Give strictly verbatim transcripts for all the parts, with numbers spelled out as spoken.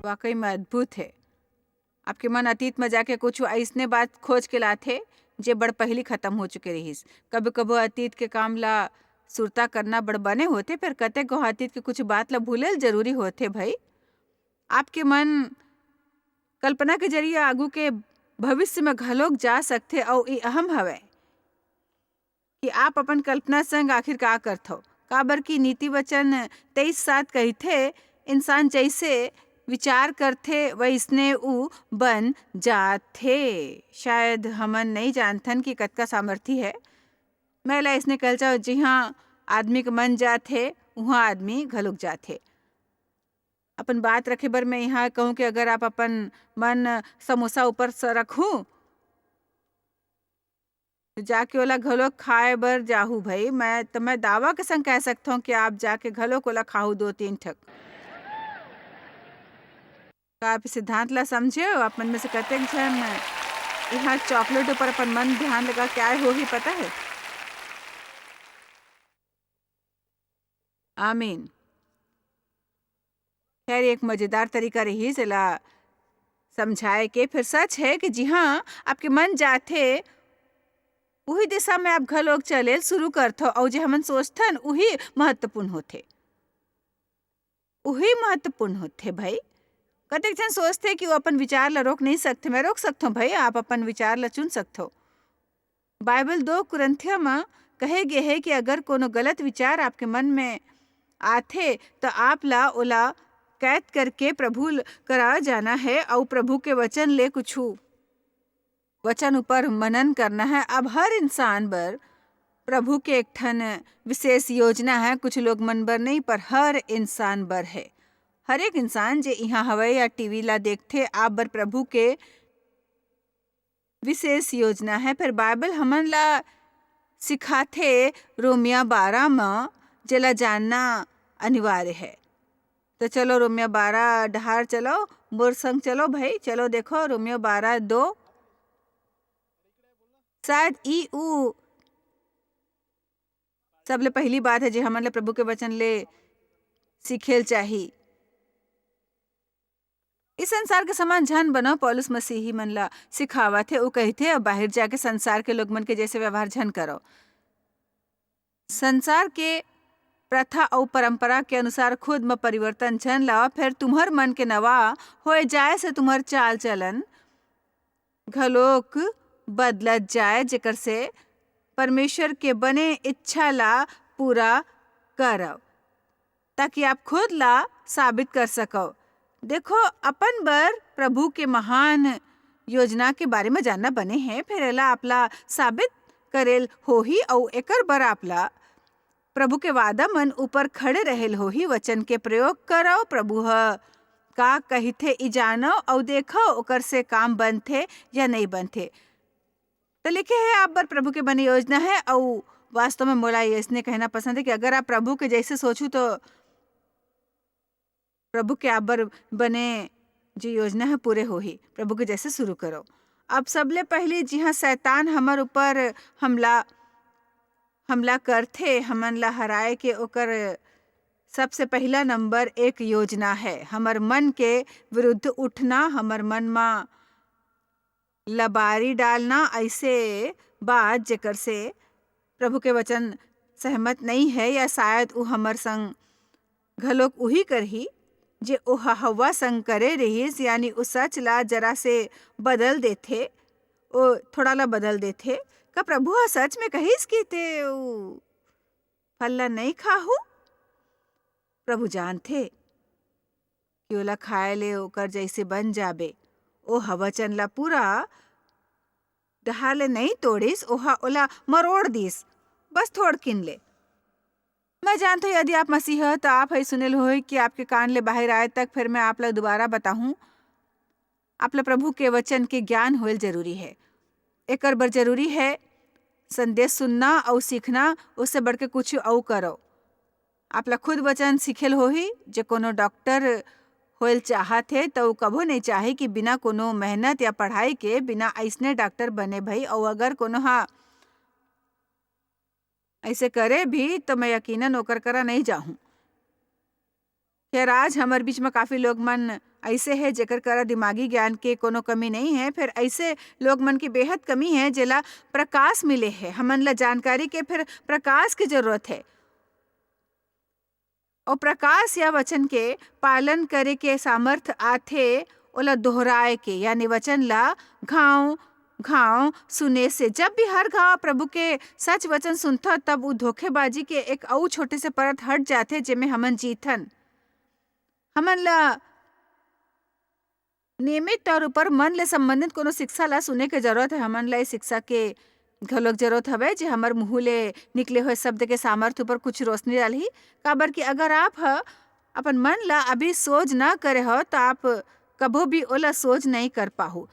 वाकई में अद्भुत हे। आपके मन अतीत में जाके कुछ अइसने बात खोज के लाथे, जे बड़ पहिली खत्म हो चुके रहिस। कभू-कभू अतीत के काम ला सुरता करना बड़ बने होथे, फेर कतेक गो अतीत के कुछ बात ला भूले ल जरूरी होथे भई। आपके मन कल्पना के जरिए आगू के भविष्य में घलोक जा सकथे, अउ ई अहम हवय कि आप अपन कल्पना संग आखिर का करथव। काबर कि नीति वचन तेईस सात कहिथे, "इंसान जइसे विचार करथे, वइसने ऊ बन जाथे।" शायद हमन नइ जानथन कि कतका सामर्थी हे। मैं एला अइसने कहल चाहूँ, जिहाँ आदमी के मन जाथे, उहाँ आदमी घलोक जाथे। अपन बात रखे बर मैं इहाँ कहूँ कि अगर आप अपन मन समोसा ऊपर स-, रखहू, तो जाके ओला घलोक खाए बर जाहू भई। मैं, तो मैं दावा के संग कह सकथौं कि आप जाके घलोक ओला खाहू दो तीन ठक। का आप सिद्धांत ला समझे हो? आप मन में से कतेक झन इहाँ chocolate ऊपर अपन मन ध्यान लगा के आए हो ही पता है? आमीन। खैर, एक मजेदार तरीका रहिस एला समझाए के। फेर सच हे कि जिहाँ आपके मन जाथे, उही दिशा में आप घलोक चले ल शुरू करथव, अउ जे हमन सोचथन, उही महत्वपूर्ण होथे। उही महत्वपूर्ण होथे भई। कतेक झन सोचथे कि वो अपन विचार ला रोक नहीं सकथे। मैं रोक सकथौं भई, आप अपन विचार ला चुन सकथव। बाइबल दो कुरिन्थिया म कहे गे हे कि अगर कोनो गलत विचार आपके मन में आथे, त आप ला ओला कैद करके प्रभु ल-, करा जाना हे अउ प्रभु के वचन ले कुछु वचन ऊपर मनन करना हे। अब हर इंसान बर प्रभु के एक ठन विशेष योजना हे, कुछ लोग मन बर नहीं, पर हर इंसान बर हे। हर एक इंसान जे इहाँ हवय या टीवी ला देखथे, आप बर प्रभु के विशेष योजना हे। फेर बाइबल हमन ला सिखाथे रोमिया बारह म, जेला जानना अनिवार्य हे। तो चलो रोमिया बारह डहार चलो, मोर संग चलो भई, चलो देखो रोमियो बारह दो। शायद ई ऊ सबले पहिली बात हे जे हमन ला प्रभु के वचन ले सीखे ल चाही। इस संसार के समान झन बनो, पौलुस मसीही मन ला सिखावत हे। ऊ कहिथे, "अब बाहिर जाके संसार के लोग मन के जैसे व्यवहार झन करो।" संसार के प्रथा अउ परंपरा के अनुसार खुद म परिवर्तन झन लाओ, फेर तुम्हर मन के नवा होए जाए से तुम्हर चाल चलन घलोक बदलत जाए, जेकर से परमेश्वर के बने इच्छा ला पूरा करव, ताकि आप खुद ला साबित कर सकव। देखो, अपन बर प्रभु के महान योजना के बारे म जानना बने हे, फेर एला आप ला साबित करेल होही, अउ एकर बर आप ला प्रभु के वादा मन ऊपर खड़े रहेल होही। वचन के प्रयोग करव, प्रभु ह का कहिथे, ई जानव, अउ देखव, ओकर से काम बनथे या नइ बनथे। त लिखे हे, आप बर प्रभु के बने योजना हे, अउ वास्तव में मोला अइसने कहना पसंद हे कि अगर आप प्रभु के जैसे सोचू, तो प्रभु के आप बर बने जो योजना हे, पूरे होही। प्रभु के जैसे शुरू करो। अब सबले पहिली, जिहाँ शैतान हमर ऊपर हमला, हमला करथे, हमन ला हराए के, ओकर सबसे पहिला नंबर एक योजना हे, हमर मन के विरुद्ध उठना, हमर मन म लबारी डालना, अइसे बात, जेकर से प्रभु के वचन सहमत नइ हे, या शायद ऊ हमर संग घलोक उही करही, जे ओह हव्वा संग करे रिहिस, यानी ऊ सच ला जरा से बदल देथे, ओ थोड़ा ला बदल देथे। का प्रभु ह सच में कहिस कि ते ऊ फल ला नइ खाहू? प्रभु जानथे कि ओला खाए ले ओकर जैसे बन जाबे। ओह वचन ला पूरा डहार ले नइ तोड़िस, ओह ओला मरोड़ दिस, बस थोड़किन ले। मैं जानथों, यदि आप मसीह हो, त आप हई सुनेल होही कि आपके कान ले बाहिर आए तक। फेर मैं आप ला दोबारा बताहूँ, आप ला प्रभु के वचन के ज्ञान होएल जरूरी हे। एकर बर जरूरी हे संदेश सुनना अउ सीखना, उससे बढ़ के कुछ अउ करो। आप ला खुद वचन सीखेल होही। जे कोनो डॉक्टर होएल चाहत हे, त ऊ कभो नइ चाही कि बिना कोनो मेहनत या पढ़ाई के बिना अइसने डॉक्टर बने भई। अउ अगर कोनो ह अइसे करे भी, त मैं यकीनन ओकर करा नइ जाहूँ। फेर आज हमर बीच म काफी लोग मन अइसे हे, जेकर करा दिमागी ज्ञान के कोनो कमी नइ हे। फेर अइसे लोग मन के बेहद कमी हे, जेला प्रकाश मिले हे। हमन ला जानकारी के फेर प्रकाश के जरूरत हे। अउ प्रकाश या वचन के पालन करे के सामर्थ आथे, ओला दोहराए के, यानी वचन ला घाव घाव सुने से। जब भी हर घाव प्रभु के सच वचन सुनथव, तब उ धोखेबाजी के एक अउ छोटे से परत हट जाथे, जेमे हमन जीथन। हमन ला नियमित तौर ऊपर मन ले संबंधित कोनो शिक्षा ला सुने के जरूरत हे। हमन ला ए शिक्षा के घलोक जरूरत हवे, जे हमर मुंह ले निकले हुए शब्द के सामर्थ्य ऊपर कुछ रोशनी डालही। काबर कि अगर आप ह अपन मन ला अभी सोझ न करे हो, त आप कभो भी ओला सोझ नहीं कर पाहू।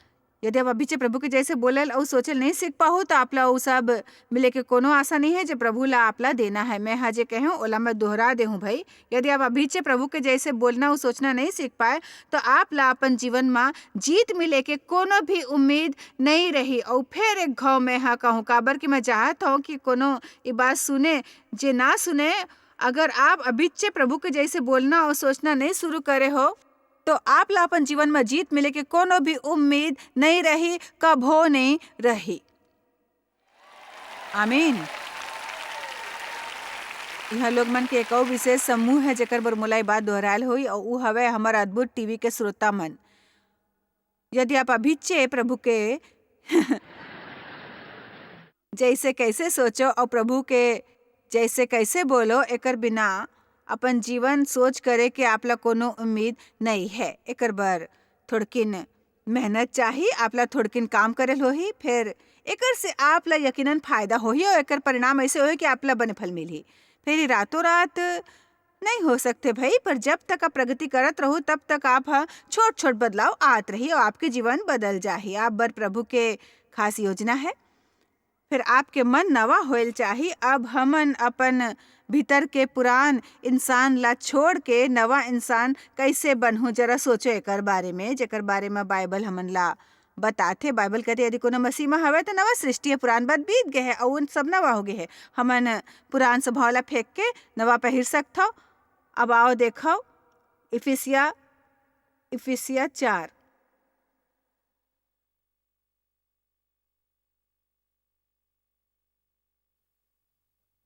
यदि आप अभी से प्रभु के जैसे बोलल अउ सोचल नहीं सीख पाहू, त आप ला उ सब मिले के कोनो आशा नहीं है, जे प्रभु ला आप ला देना है। मैं ह जे कहूँ, ओला मैं दोहरा देहूँ भाई। यदि आप अभी से प्रभु के जैसे बोलना अउ सोचना नहीं सीख पाए, तो आप ला अपन जीवन म जीत मिले के कोनो भी उम्मीद नहीं रही। अउ फेर एक घाव मैं ह कहूँ, काबर कि मैं चाहत हूँ कि कोनो ये बात सुने, जे ना सुने, अगर आप अभी से प्रभु के जैसे बोलना अउ सोचना नहीं शुरू करे हो, तो आप ला अपन जीवन म जीत मिले के कोनो भी उम्मीद नहीं रही, कभो नहीं रही। आमीन। इहाँ लोग मन के एक अउ विशेष समूह है, जेकर बर मोला ये बात दोहरायल होई, अउ उ हवय हमर अद्भुत टीवी के श्रोता मन। यदि आप अभिच्चे प्रभु के जैसे कैसे सोचो अउ प्रभु के जैसे कैसे बोलो, एकर बिना अपन जीवन सोच करे के आप ला कोनो उम्मीद नहीं है। एकर बर थोड़किन मेहनत चाही, आप ला थोड़किन काम करे ल होही, फेर एकर से आप ला यकीनन फायदा होही अउ एकर परिणाम ऐसे होही कि आप ला बने फल मिलही। फेर ये रातों रात नहीं हो सकते भाई, पर जब तक आप प्रगति करत रहू, तब तक आप ह छोट-छोट बदलाव आत रही अउ आपके जीवन बदल जाही। आप बर प्रभु के खास योजना है। फिर आपके मन नवा होयल चाही। अब हमन अपन भीतर के पुरान इंसान ला छोड़ के नवा इंसान कैसे बनहूं, जरा सोचो एकर बारे में, जेकर बारे में बाइबल हमन ला बताथे। बाइबल कहथे, "यदि कोनो मसीह म हवय, त नवा सृष्टि हे, पुरान बात बीत गे हे, अउ उन सब नवा हो गे हे।" हमन पुरान स्वभाव ला फेंक के नवा पहिर सकथव। अब आओ देखव, इफिसिया, इफिसिया चार।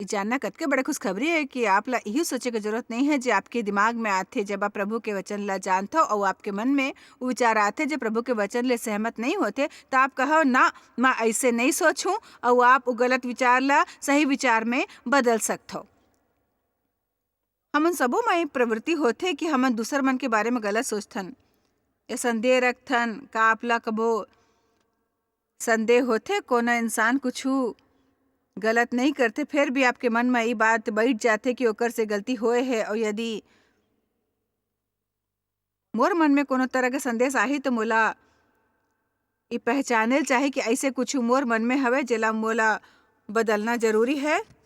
ये जानना कतके बड़े खुशखबरी है कि आप ला इही सोचे के जरूरत नहीं है, जे आपके दिमाग में आथे, जब आप प्रभु के वचन ला जानथव अउ आपके मन में वो विचार आथे, जे प्रभु के वचन ले सहमत नहीं होथे, त आप कहव, "ना, मैं ऐसे नहीं सोचहूं," अउ आप वो गलत विचार ला सही विचार में बदल सकथव। हमन सबो म ये प्रवृत्ति होथे कि हमन दूसर मन के बारे में गलत सोचथन या संदेह रखथन। का आप ला कभो संदेह होथे, कोनो इंसान कुछु गलत नहीं करथे, फेर भी आपके मन म ई बात बैठ जाथे कि ओकर से गलती होए हे, अउ यदि मोर मन में कोनो तरह के संदेश आही, तो मोला ई पहचाने ल चाही कि ऐसे कुछु मोर मन में हवे, जेला मोला बदलना जरूरी है।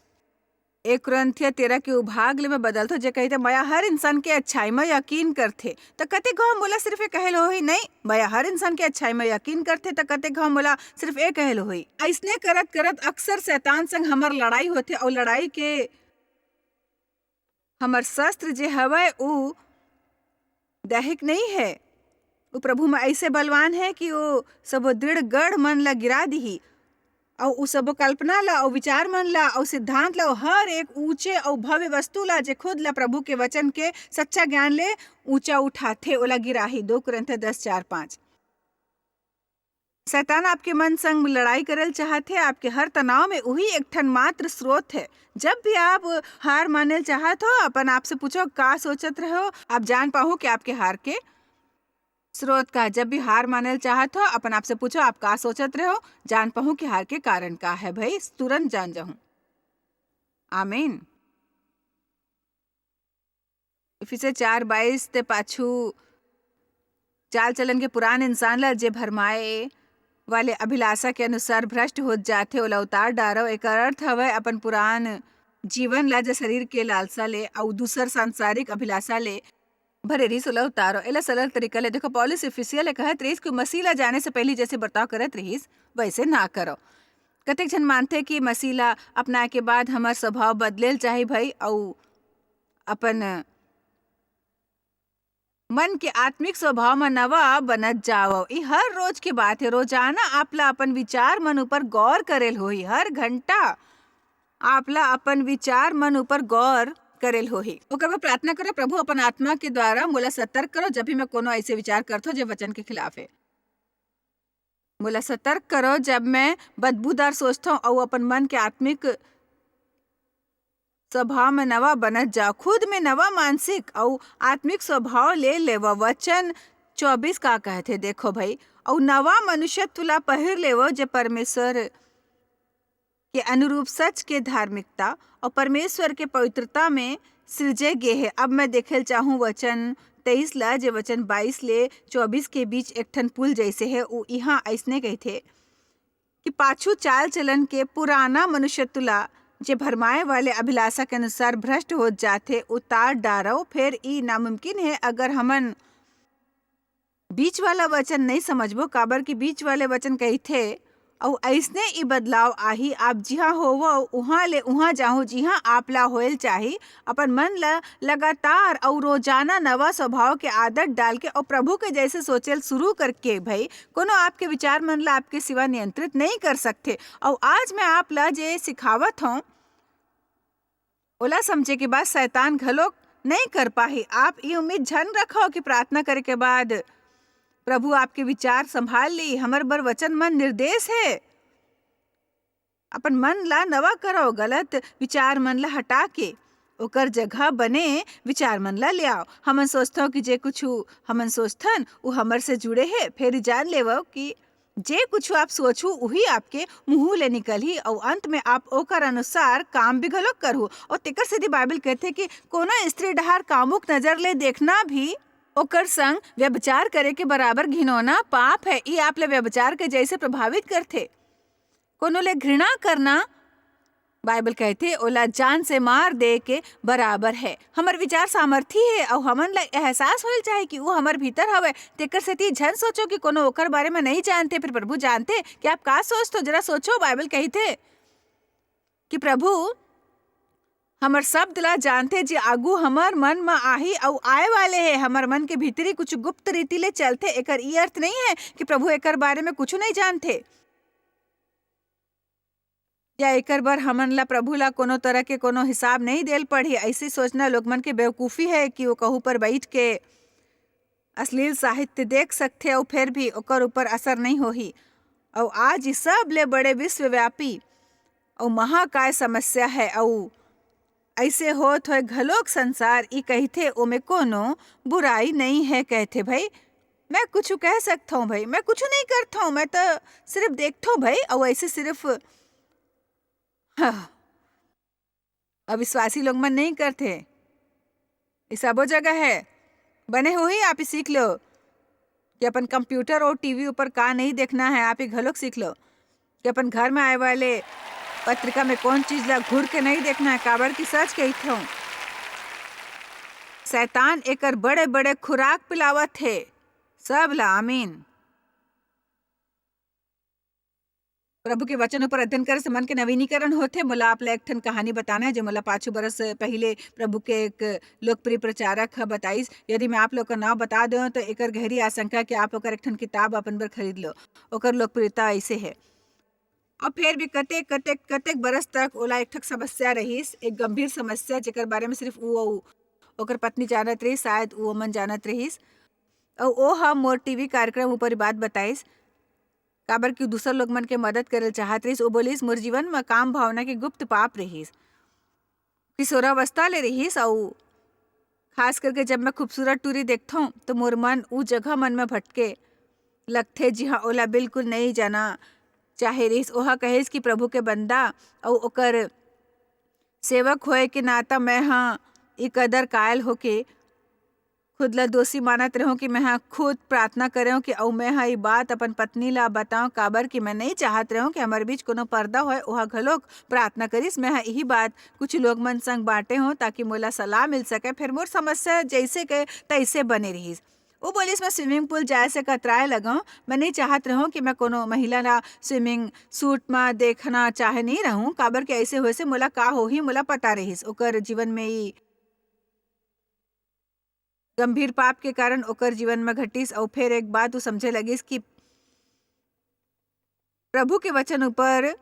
एक कुरिन्थिया तेरह के उभाग ले मैं बदलथो, जे कहिथे, "मया हर इंसान के अच्छाई म यकीन करथे।" त कते घाव मोला सिर्फ ए कहे ल होही, "नहीं, मया हर इंसान के अच्छाई म यकीन करथे," त कते घाव मोला सिर्फ ए कहे ल होही। अइसने करत-करत अक्सर शैतान संग हमर लड़ाई होथे, अउ लड़ाई के हमर शस्त्र जे हवय, उ दैहिक नहीं है। उ प्रभु म ऐसे बलवान है कि उ सबो दृढ़ गढ़ मन ला गिरा दिही, अउ उ सबो कल्पना ला, अउ विचार मन ला, अउ सिद्धांत ला, अउ हर एक ऊंचे अउ भव्य वस्तु ला, जे खुद ला प्रभु के वचन के सच्चा ज्ञान ले ऊंचा उठाथे, ओला गिराही। दो कुरिन्थिया दस, चार, पाँच। शैतान आपके मन संग लड़ाई करल चाहत हे। आपके हर तनाव में उही एक ठन मात्र स्रोत है। जब भी आप हार माने ल चाहत हो, अपन आप से पूछो, "का सोचत रहो?" आप जान पाहू कि आपके हार के स्रोत का। जब भी हार माने ल चाहत हो, अपन आप से पूछो, "आप का सोचत रहो?" जान पाहू कि हार के कारण का है भाई, तुरंत जान जाहूं। आमीन। इफिसिया चार बाईस ते पाछू चाल चलन के पुरान इंसान ला, जे भरमाए वाले अभिलाषा के अनुसार भ्रष्ट होत जाथे, ओला उतार डारव। एकर अर्थ हवय अपन पुरान जीवन ला, जे शरीर के लालसा ले अउ दूसर सांसारिक अभिलाषा ले भरे रिहिस, ओला उतारो। एला सरल तरीका ले देखो, पौलुस इफिसिया ले कहत रिहिस कि मसीह ला जाने से पहिली जैसे बर्ताव करत रिहिस, वैसे ना करो। कतेक झन मानथे कि मसीह ला अपनाए के बाद हमर स्वभाव बदले ल चाही भाई, अउ अपन मन के आत्मिक स्वभाव म नवा बनत जावव। ई हर रोज के बात हे। रोजाना आप ला अपन विचार मन ऊपर गौर करेल होही। हर घंटा आप ला अपन विचार मन ऊपर गौर करेल होही। ओकर बाद प्रार्थना करो, "प्रभु, अपन आत्मा के द्वारा मोला सतर्क करो, जब भी मैं कोनो ऐसे विचार करथो, जे वचन के खिलाफ हे। मोला सतर्क करो, जब मैं बदबूदार सोचथो अउ अपन मन के आत्मिक स्वभाव में नवा बनत जाओ।" खुद में नवा मानसिक अउ आत्मिक स्वभाव ले लेवो। वचन चौबीस का कहथे, देखो भाई, "अउ नवा मनुष्यत्व ला पहिर लेवो, जे परमेश्वर के अनुरूप सच के धार्मिकता अउ परमेश्वर के पवित्रता में सिरजे गे हे।" अब मैं देखे ल चाहूँ वचन तेईस ला, जे वचन बाईस ले चौबीस के बीच एक ठन पुल जैसे हे। उ इहाँ अइसने कहिथे कि पाछू चाल चलन के पुराना मनुष्यत्व ला, जे भरमाए वाले अभिलाषा के अनुसार भ्रष्ट होत जाथे, उतार डारव। फेर ई नामुमकिन हे, अगर हमन बीच वाला वचन नइ समझबो, काबर कि बीच वाले वचन कहिथे, "अउ अइसने ई बदलाव आही, आप जिहाँ होवव, उहाँ ले उहाँ जाहू, जिहाँ आप ला होयल चाही।" अपन मन ला लगातार अउ रोजाना नवा स्वभाव के आदत डाल के अउ प्रभु के जैसे सोचेल शुरू करके, भाई, कोनो आपके विचार मन ला आपके सिवा नियंत्रित नइ कर सकथे। अउ आज मैं आप ला जे सिखावत हौं, ओला समझे के बाद शैतान घलोक नइ कर पाही। आप ये उम्मीद झन रखव कि प्रार्थना करे के बाद प्रभु आपके विचार संभाल ली। हमर बर वचन मन निर्देश हे। अपन मन ला नवा करव, गलत विचार मन ला हटा के ओकर जगह बने विचार मन ला ले आओ। हमन सोचथव कि जे कुछु हमन सोचथन, उ हमर से जुड़े हे। फेर जान लेवव कि जे कुछु आप सोचहू, उही आपके मुंह ले निकलही, अउ अंत में आप ओकर अनुसार काम भी घलोक करहू। अउ तेकर सेती बाइबल कहथे कि कोनो स्त्री डहार कामुक नजर ले देखना भी ओकर संग व्यभिचार करे के बराबर घिनौना पाप हे। ई आप ले व्यभिचार के जैसे प्रभावित करथे। कोनो ले घृणा करना, बाइबल कहथे, ओला जान से मार दे के बराबर हे। हमर विचार सामर्थी हे, अउ हमन ला एहसास होइल चाहे कि ऊ हमर भीतर हवय। तेकर सेती झन सोचो कि कोनो ओकर बारे म नइ जानथे, फेर प्रभु जानथे। कि आप का सोचथो, जरा सोचो, बाइबल कहिथे कि प्रभु हमर शब्द ला जानथे, जे आगू हमर मन म आही अउ आए वाले हे। हमर मन के भीतरी कुछ गुप्त रीति ले चलथे, एकर ई अर्थ नइ हे कि प्रभु एकर बारे म कुछु नइ जानथे। या एकर बर हमन ला प्रभु ला कोनो तरह के कोनो हिसाब नइ देल पड़ही। अइसे सोचना लोग मन के बेवकूफी हे कि वो कहूँ पर बइठ के अश्लील साहित्य देख सकथे अउ फेर भी ओकर ऊपर असर नइ होही। अउ आज ई सब ले बड़े विश्वव्यापी अउ महाकाय समस्या हे। अउ अइसे होत होय घलोक संसार ई कहिथे, "ओमे कोनो बुराई नइ हे," कहथे। भाई, मैं कुछु कह सकथौं भाई, मैं कुछु नइ करथौं, मैं तो सिर्फ देखथौं भाई, अउ अइसे सिर्फ, हाँ। अविश्वासी लोग मन नइ करथे, ये सबो जगह हे। बने होही, आप ही सीख लो कि अपन कंप्यूटर अउ टीवी ऊपर का नइ देखना हे, आप ही घलोक सीख लो कि अपन घर में आए वाले पत्रिका में कौन चीज ला घूर के नइ देखना हे, काबर कि सच कहिथौं, शैतान एकर बड़े-बड़े खुराक पिलावत हे सब ला। आमीन। प्रभु के वचन ऊपर अध्ययन करे से मन के नवीनीकरण होथे। मोला आप ला एक ठन कहानी बताना हे, जो मोला पाछू बरस पहिले प्रभु के एक लोकप्रिय प्रचारक ह बताइस। यदि मैं आप लोग का नाम बता देवं, तो एकर गहरी आशंका कि आप ओकर एक ठन किताब अपन बर खरीद लो। ओकर लोकप्रियता ऐसे हे। और फिर भी कतेक, कतेक, कतेक बरस तक ओला एक ठक समस्या रहिस, एक गंभीर समस्या, जेकर बारे में सिर्फ वो अउ ओकर पत्नी जानत रहिस, शायद वो मन जानत रहिस। अउ ओ ह मोर टीवी कार्यक्रम ऊपर बात बताइस, काबर कि दूसर लोग मन के मदद करे ल चाहत रहिस। वो बोलिस, "मोर जीवन म काम भावना के गुप्त पाप रहिस।" किशोरावस्था ले रहिस, अउ खास करके जब मैं खूबसूरत टूरी देखथौं, तो मोर मन उ जगह मन में भटके लगथे, जिहां ओला बिल्कुल नइ जाना चाहे रहिस। ओहा कहिस कि प्रभु के बंदा अउ ओकर सेवक होए के नाता मैं ह ई कदर कायल होके खुद ल दोषी मानत रहेंव कि मैं ह खुद प्रार्थना करेंव कि अउ मैं ह ये बात अपन पत्नी ला बतांव, काबर कि मैं नइ चाहत रहेंव कि हमर बीच कोनो पर्दा होय। ओहा घलोक प्रार्थना करिस। मैं ह यही बात कुछ लोग मन संग बांटे हों, ताकि मोला सलाह मिल सके। फेर मोर समस्या जइसे के तइसे बने रिहिस। वो बोलिस, "मैं स्विमिंग पूल जाए से कतराए लगंव। मैं नइ चाहत रहेंव कि मैं कोनो महिला ला स्विमिंग सूट म देखना चाहे नइ रहूं, काबर कि अइसे होए से मोला का होही, मोला पता रहिस।" ओकर जीवन में ई गंभीर पाप के कारण ओकर जीवन म घटिस, अउ फेर एक बात उ समझे लगिस कि प्रभु के वचन ऊपर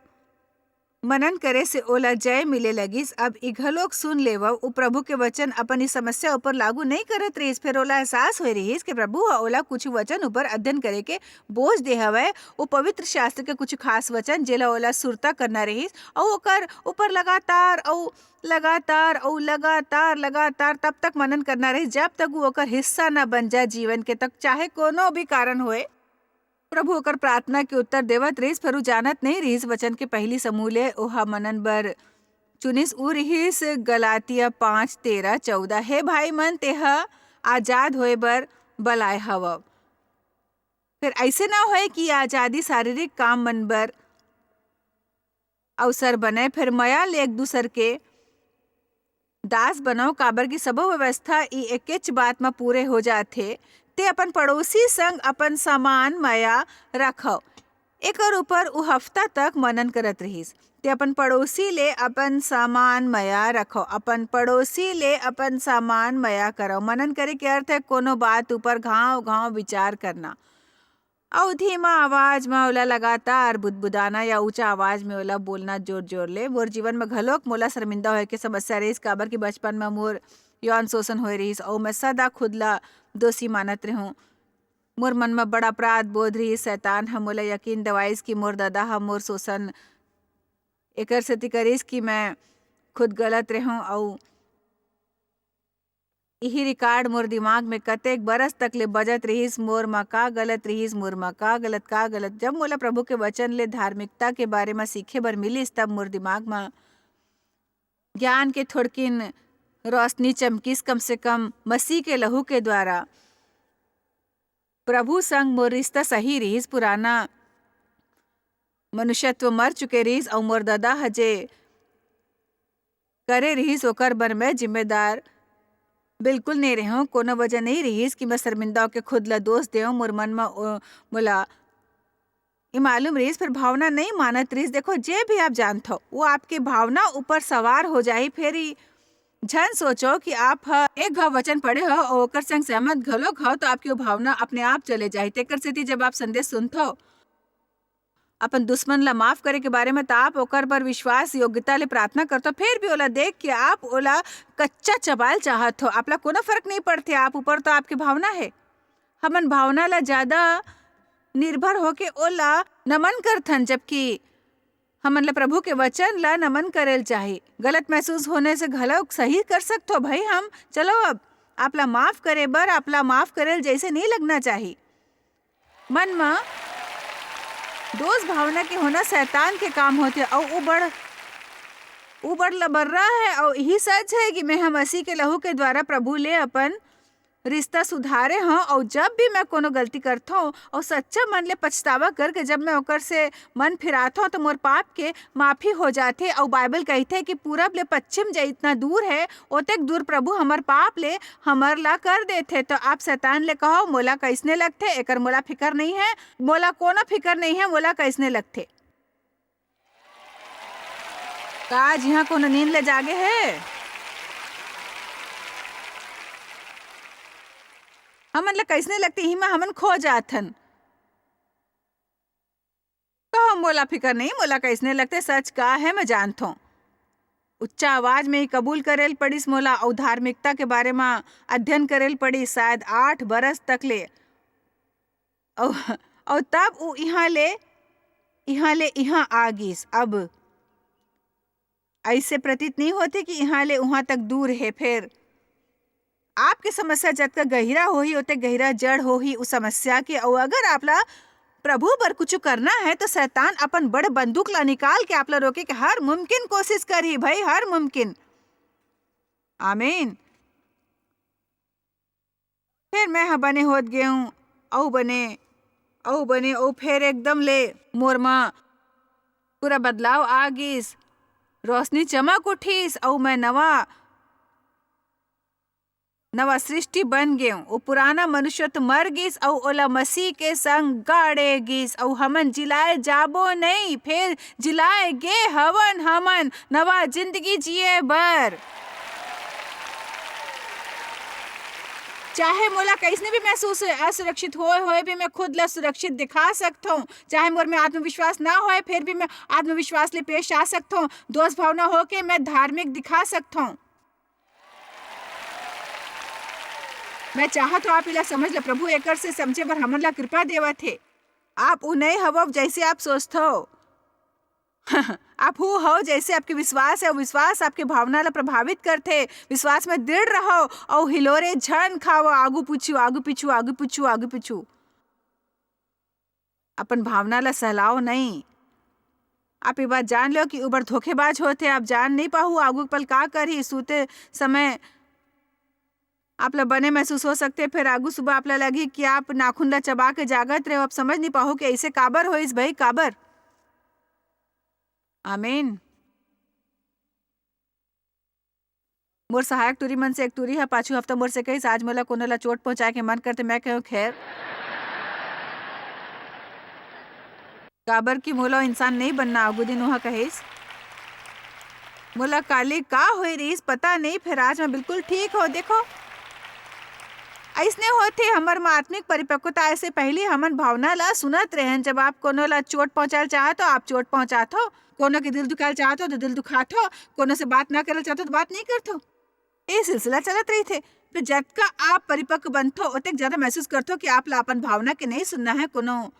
मनन करे से ओला जय मिले लगिस। अब ई घलोक सुन लेवव, उ प्रभु के वचन अपन ई समस्या ऊपर लागू नइ करत रहिस। फेर ओला एहसास होए रहिस कि प्रभु ह ओला कुछ वचन ऊपर अध्ययन करे के बोझ दे हवय। वो पवित्र शास्त्र के कुछ खास वचन, जेला ओला सुरता करना रहिस, अउ ओकर ऊपर लगातार अउ लगातार अउ लगातार, लगातार तब तक मनन करना रहिस, जब तक वो ओकर हिस्सा न बन जाए जीवन के, तक चाहे कोनो भी कारण होए। प्रभु ओकर प्रार्थना के उत्तर देवत रहिस, पर उ जानत नइ रहिस वचन के पहिली समूह ले ओहा मनन बर चुनिस। उ रिहिस गलातिया पाँच तेरह चौदह, "हे भाई मन, तेह आजाद होए बर बलाए हवव।" फेर अइसे न होए कि आजादी शारीरिक काम मन बर अवसर बने, फेर मया ले एक दूसर के दास बनव, काबर कि सबो व्यवस्था ई एकेच बात म पूरे हो जाथे। "ते अपन पड़ोसी संग अपन समान मया रखव।" एकर ऊपर उ हफ्ता तक मनन करत रहिस। "ते अपन पड़ोसी ले अपन समान मया रखव, अपन पड़ोसी ले अपन समान मया करव।" मनन करे के अर्थ है कोनो बात ऊपर घाव-घाव विचार करना। अउ धीमा आवाज म ओला लगातार बुदबुदाना या ऊंचा आवाज में ओला बोलना जोर-जोर ले। मोर जीवन में घलोक मोला शर्मिंदा होए के समस्या रहिस, काबर कि बचपन में मोर यौन शोषण होए रहिस अउ मैं सदा खुद ला दोषी मानत रहूं। मोर मन में बड़ा अपराध बोध रहिस। शैतान ह मोला यकीन दिवाइस कि मोर ददा ह मोर शोषण एकर सेती करिस कि मैं खुद गलत रहूं अउ इही रिकॉर्ड मोर दिमाग में कतेक बरस तक ले बजत रिहिस, "मोर म का गलत रिहिस, मोर म का गलत, का गलत?" जब मोला प्रभु के वचन ले धार्मिकता के बारे म सीखे बर मिलिस, तब मोर दिमाग म ज्ञान के थोड़किन रोशनी चमकिस, कम से कम मसीह के लहू के द्वारा। प्रभु संग मोर रिश्ता सही रिहिस, पुराना मनुष्यत्व मर चुके रिहिस, अउ मोर ददा ह जे करे रिहिस, ओकर बर मैं जिम्मेदार बिल्कुल नइ रेहेंव। कोनो वजह नइ रिहिस कि मैं शर्मिंदा होके खुद ल दोष देंव। मोर मन म ओ, मोला ये मालूम रिहिस, फेर भावना नइ मानत रिहिस। देखो, जे भी आप जानथव, वो आपके भावना ऊपर सवार हो जाही। फेर ई झन सोचो कि आप ह एक घाव वचन पढ़े हो और ओकर संग सहमत घलोक हो, तो आपकी वो भावना अपने आप चले जाही। तेकर सेती जब आप संदेश सुनथव, अपन दुश्मन ला माफ करे के बारे में, त आप ओकर बर विश्वास योग्यता ले प्रार्थना करथव, फेर भी ओला देख के आप ओला कच्चा चबाल चाहत हो। आपला कोनो फर्क नहीं पड़थे, आप ऊपर तो आपके भावना है। हमन भावना ला ज्यादा निर्भर होके ओला नमन करथन, जबकि हमन ला प्रभु के वचन ला नमन करेल चाही। गलत महसूस होने से घलो सही कर सकथो भाई हम। चलो, अब आपला माफ करे बर आपला माफ करेल जैसे नहीं लगना चाही। मन म दोष भावना के होना शैतान के काम होथे, अउ उ बड़, उ बड़ लबर्रा है। अउ यही सच है कि मैं ह मसीह के लहू के द्वारा प्रभु ले अपन रिश्ता सुधारे हव, अउ जब भी मैं कोनो गलती करथव अउ सच्चा मन ले पछतावा करके जब मैं ओकर से मन फिराथव, तो मोर पाप के माफी हो जाथे। अउ बाइबल कहिथे कि पूरब ले पश्चिम जइतना दूर है, ओतेक दूर प्रभु हमर पाप ले हमर ला कर देथे। तो आप शैतान ले कहो, "मोला कइसने लगथे, एकर मोला फिकर नहीं है, मोला कोनो फिकर नहीं है, मोला कइसने लगथे।" का आज इहाँ कोनो नींद ले जागे हे? हमन ला कइसने लगथे, इही म हमन खो जाथन। कहो, "मोला फिकर नहीं, मोला कइसने लगथे, सच का है, मैं जानथों।" उच्चा आवाज में ही कबूल करेल पड़िस मोला, अउ धार्मिकता के बारे म अध्ययन करेल पड़िस, शायद आठ बरस तक ले। अउ, अउ तब उ इहाँ ले, इहाँ ले इहाँ आ गिस। अब अइसे प्रतीत नहीं होथे कि इहाँ ले उहाँ तक दूर हे। फेर आपके समस्या जतका गहिरा होही, ओते गहिरा जड़ होही उ समस्या के। अउ अगर आपला प्रभु बर कुछ करना है, तो शैतान अपन बड़ बंदूक ला निकाल के आपला रोके के हर मुमकिन कोशिश करही भाई, हर मुमकिन। आमीन। फेर मैं ह बने होत गेंव, अउ बने, अउ बने, अउ फेर एकदम ले मोर म पूरा बदलाव आ गिस। रोशनी चमक उठिस, अउ मैं नवा, नवा सृष्टि बन गेंव। वो पुराना मनुष्य तो मर गिस, अउ ओला मसीह के संग गाड़े गिस, अउ हमन जिलाए जाबो नहीं, फेर जिलाए गे हवन हमन नवा जिंदगी जिए बर। चाहे मोला कइसने भी महसूस होए, असुरक्षित होए होए भी मैं खुद ला सुरक्षित दिखा सकथों। चाहे मोर में आत्मविश्वास ना होए, फिर भी मैं आत्मविश्वास ले पेश आ सकथों। दोष भावना होके मैं धार्मिक दिखा सकथों। मैं चाहत हूँ आप इला समझ लो, प्रभु एकर से समझे बर हमन ला कृपा देवत हे। आप उ नहीं हवव जैसे आप सोचथव। आप हु हव जैसे आपके विश्वास है, विश्वास आपके भावना ला प्रभावित करथे। विश्वास में दृढ़ रहो अउ हिलोरे झन खाओ, आगू पीछू, आगू पीछू, आगू पीछू, आगू पीछू। अपन भावना ला सहलाओ नहीं। आप ये बात जान लो कि उबर धोखेबाज होथे, आप जान नहीं पाहू आगू पल का करही। सूते समय आप ला बने महसूस हो सकथे, फिर आगू सुबह आप ला लगही कि आप नाखून ला चबा के जागत रहे हो। आप समझ नहीं पाहू कि ऐसे काबर होइस भाई, काबर। आमीन। मोर सहायक टूरी मन से एक टूरी ह पाछू हफ्ता मोर से कहिस, "आज मोला कोनो ला चोट पहुंचाए के मन करथे।" मैं कहूं, "खैर।" काबर कि मोला इंसान नहीं बनना, आगू दिन उहा कहिस। मोला काली का होए रहिस, पता नहीं, फिर आज मैं बिल्कुल ठीक हो। देखो, अइसने होथे हमर म आत्मिक परिपक्वता आए से पहिली हमन भावना ला सुनत रहेन। जब आप कोनो ला चोट पहुंचाए चाहत हो, आप चोट पहुंचात हो, कोनो के दिल दुखाए चाहत हो, तो दिल दुखात हो, कोनो से बात ना करल चाहत हो, तो बात नहीं करत हो। ये सिलसिला चलत रहिथे। तो जतका आप परिपक्व बनथो, ओतेक ज्यादा महसूस करथो कि आप ला अपन भावना के नहीं सुनना है। कोनो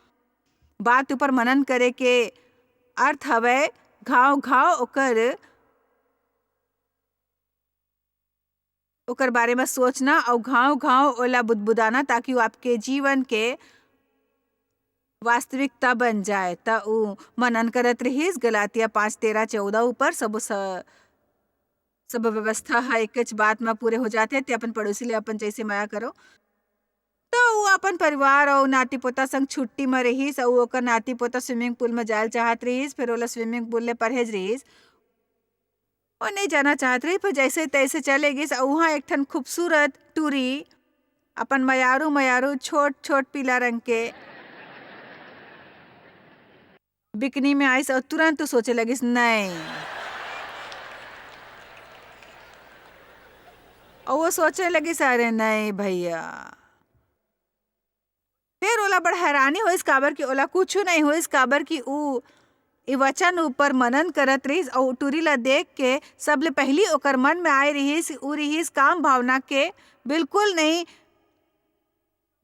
बात ऊपर मनन करे के अर्थ हवय घाव घाव ओकर, ओकर बारे में सोचना अउ घाव घाव ओला बुदबुदाना, ताकि वो आपके जीवन के वास्तविकता बन जाए। त उ मनन करत रहिस, गलातिया पाँच तेरह चौदह ऊपर। सब स-, सब व्यवस्था ह एकच बात म पूरे हो जाथे, "ते अपन पड़ोसी ले अपन जैसे मया करो।" तो वो अपन परिवार अउ नाती पोता संग छुट्टी म रहिस, अउ ओकर नाती पोता स्विमिंग पूल म जायल चाहत रहिस, फिर ओला स्विमिंग पूल ले परहेज रहिस। वो नहीं जाना चाहत रहिस, फिर जैसे तैसे चले गिस, अउ वहाँ एक ठन खूबसूरत टूरी अपन मयारू, मयारू छोट छोट पीला रंग के बिकनी में आइस, अउ तुरंत वो सोचे लगिस, "नहीं।" अउ वो सोचे लगिस, "अरे नहीं भैया।" फिर ओला बड़ हैरानी होइस, काबर कि ओला कुछु नहीं होइस, काबर कि ऊ ए वचन ऊपर मनन करत रहिस, अउ टूरी ला देख के सबले पहिली ओकर मन में आए रहिस, ऊ रहिस काम भावना के बिल्कुल नहीं,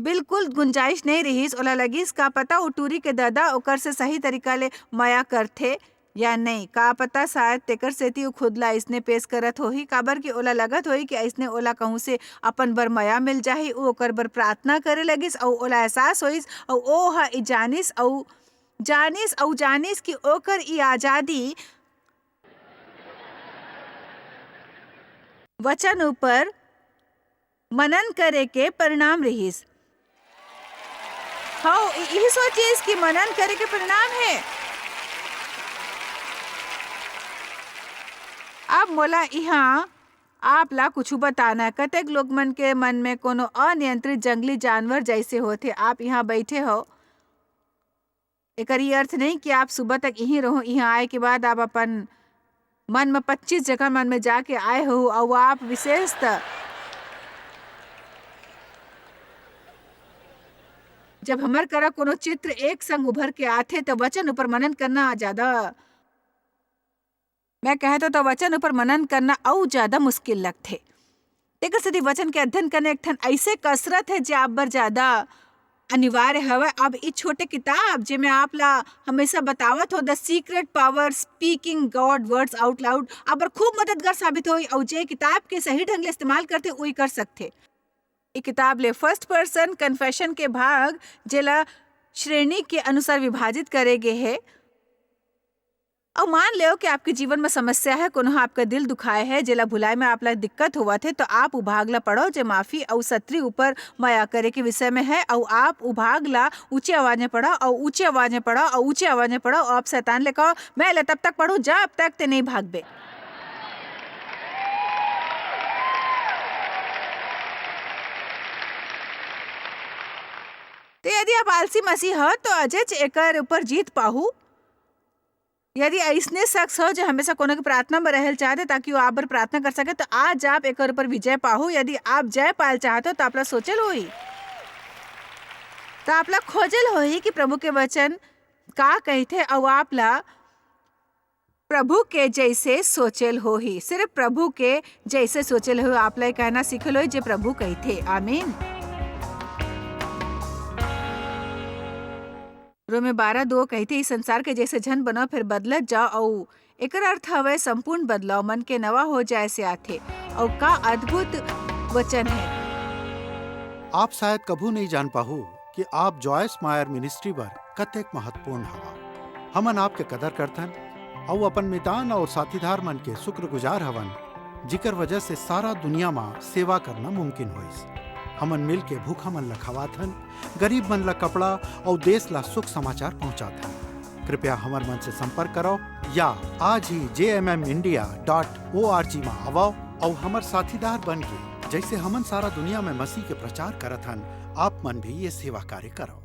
बिल्कुल गुंजाइश नहीं रहिस। ओला लगिस, का पता ऊ टूरी के ददा ओकर से सही तरीका ले मया करथे या नहीं। का पता शायद तेकर सेती ऊ खुद ला अइसने पेश करत होही, काबर कि ओला लगत होही कि अइसने ओला कहूँ से अपन बर मया मिल जाही। ऊ ओकर बर प्रार्थना करे लगिस अउ ओला एहसास होइस अउ ओ ह ई जानिस अउ जानिस अउ जानिस कि ओकर ई आजादी वचन ऊपर मनन करे के परिणाम रिहिस। हव, इ-, इही सोचिस कि मनन करे के परिणाम हे। अब मोला इहाँ आप ला कुछु बताना हे। कतेक लोग मन के मन में कोनो अनियंत्रित जंगली जानवर जैसे होथे। आप इहाँ बैठे हो, एकर ये अर्थ नहीं कि आप सुबह तक इहीं रहो। इहाँ आए के बाद आप अपन मन में पच्चीस जगह मन में जाके आए हो, अउ आप विशेषतः जब हमर करा कोनो चित्र एक संग उभर के आथे, त वचन ऊपर मनन करना ज्यादा, मैं कहत हूँ, त वचन ऊपर मनन करना अउ ज्यादा मुश्किल लगथे। तेकर सेती वचन के अध्ययन करना एक ठन अइसे कसरत हे, जे आप बर ज्यादा अनिवार्य हवय। अब ई छोटे किताब, जे मैं आप ला हमेशा बतावत हो, The Secret Power Speaking God Words Out Loud, आप बर खूब मददगार साबित होही, अउ जे किताब के सही ढंग ले इस्तेमाल करथे, उही कर सकथे। ई किताब ले फर्स्ट पर्सन कन्फेशन के भाग, जेला श्रेणी के अनुसार विभाजित करे गे हे। अउ मान लेव कि आपके जीवन में समस्या हे, कोनो ह आपका दिल दुखाए हे, जेला भुलाए में आप ला दिक्कत होवत हे, तो आप उ भाग ला पढ़ो, जे माफी अउ सत्री ऊपर मया करे के विषय में हे। अउ आप उ भाग ला ऊंची आवाज में पढ़ो, अउ ऊंची आवाज में पढ़ो, अउ ऊंची आवाज में पढ़ो, अउ आप शैतान ले कहो, "मैं ले तब तक पढ़ूं, जब तक ते नहीं भागबे।" तो यदि आप आलसी मसीह हो, तो अजेच एकर ऊपर जीत पाहू। यदि अइसने शख्स हो जो हमेशा कोनो के प्रार्थना में रहल चाहत हे ताकि वो आप बर प्रार्थना कर सके, तो आज आप एकर ऊपर विजय पाहू। यदि आप जय पायल चाहत हो, तो आप ला सोचल होही, तो आप ला खोजल होही कि प्रभु के वचन का कहिथे, अउ आप ला प्रभु के जैसे सोचल होही, सिर्फ प्रभु के जैसे सोचल होही। आप ला ये कहना सीखल होही जे प्रभु कहिथे। आमीन। रोमे बारह दो कहिथे, "इस संसार के जैसे झन बनो, फिर बदलत जाओ।" अउ एकर अर्थ हवय संपूर्ण बदलाव मन के नवा हो जाए से आथे। अउ का अद्भुत वचन है। आप शायद कभू नहीं जान पाहू कि आप जॉयस मायर मिनिस्ट्री बर कतेक महत्वपूर्ण हवा। हमन आपके कदर करथन अउ अपन मितान अउ साथीदार मन के शुक्रगुजार हवन, जिकर वजह से सारा दुनिया म सेवा करना मुमकिन होइस। हमन मिल के भूखा मन ल खवाथन, गरीब मन ल कपड़ा अउ देश ल सुख समाचार पहुंचाथन। कृपया हमर मन से संपर्क करो या आज ही जे M M India dot O R G म आवव अउ हमर साथीदार बन के, जैसे हमन सारा दुनिया में मसीह के प्रचार करत हन, आप मन भी ये सेवा कार्य करो।